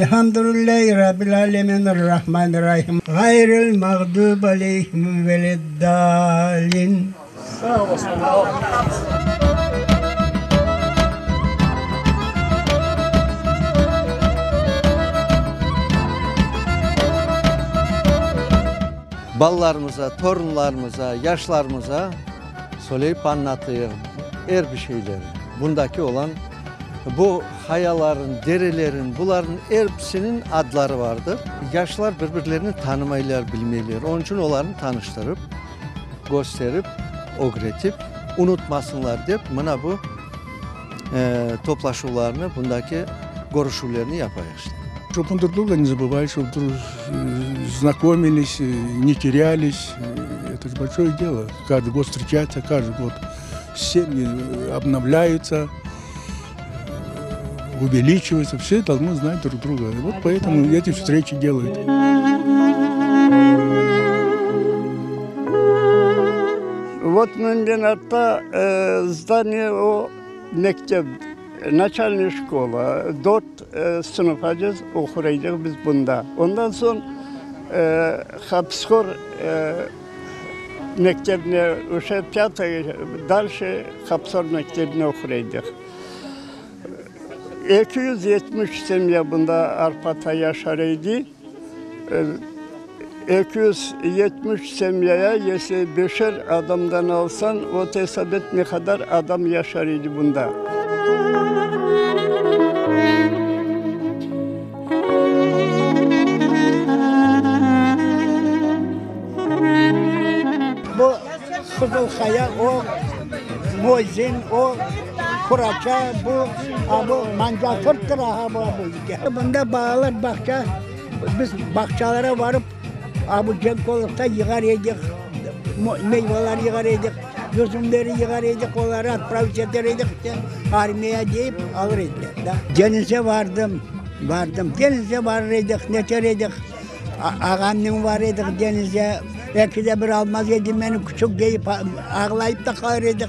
Elhamdülillahi Rabbil alemin Errahmanirrahim Gayril mağdubi aleyhim veleddalin. Sağ olasın. Balalarımıza, torunlarımıza, yaşlarımıza söyleyip añlatayıq er bir şeyleri, bundaki olan bu hayaların, derelerin, bularnıñ episiniñ adları vardır. Yaşlar bir-birlerini tanımaylar, bilmeyler. Onıñ içün olarnı tanıştırıp, kösterip, ögretip, unutmasınlar dep, mına bu toplaşuvlarnı, bundaki körüşüvlerni yapayıq işte. Şob друг друга не забывали, şob знакомились, не терялись. Это ж большое дело. Каждый год встречаться, каждый год семьи обновляются, увеличиваются. Все должны знать друг друга. И вот поэтому эти встречи делают. Вот mından artta здание o mektep, начальный şkola, dört sınıface oqur edik biz bunda. Ondan soñ Hapıshor mektebine, uje pâtıy, dalşe Hapıshor mektebine oqur edik. 270 semya bunda Arpata yaşar edi. 270 semyaya esli beşer adamdan alsañ, vot esap et ne qadar adam yaşar edi bunda. Bu Qızılqaya, o Mozin, o Quraça, bu, a bu Mancatırttır, aha bu, bu. Bunda balalar bağça. Biz bağçalara barıp, a bu Cenkolıqta yığar edik, meyvalar yığar edik, yüzümleri yığar edik, oları otpravit eter edik, işte, armiya deyip alır ediler, da. Denize vardım, vardım, denize barır edik, neter edik, ağamnen bar edik denize, ekide bir almaz edi meni, küçük deyip, ağlayıp da qalır edik.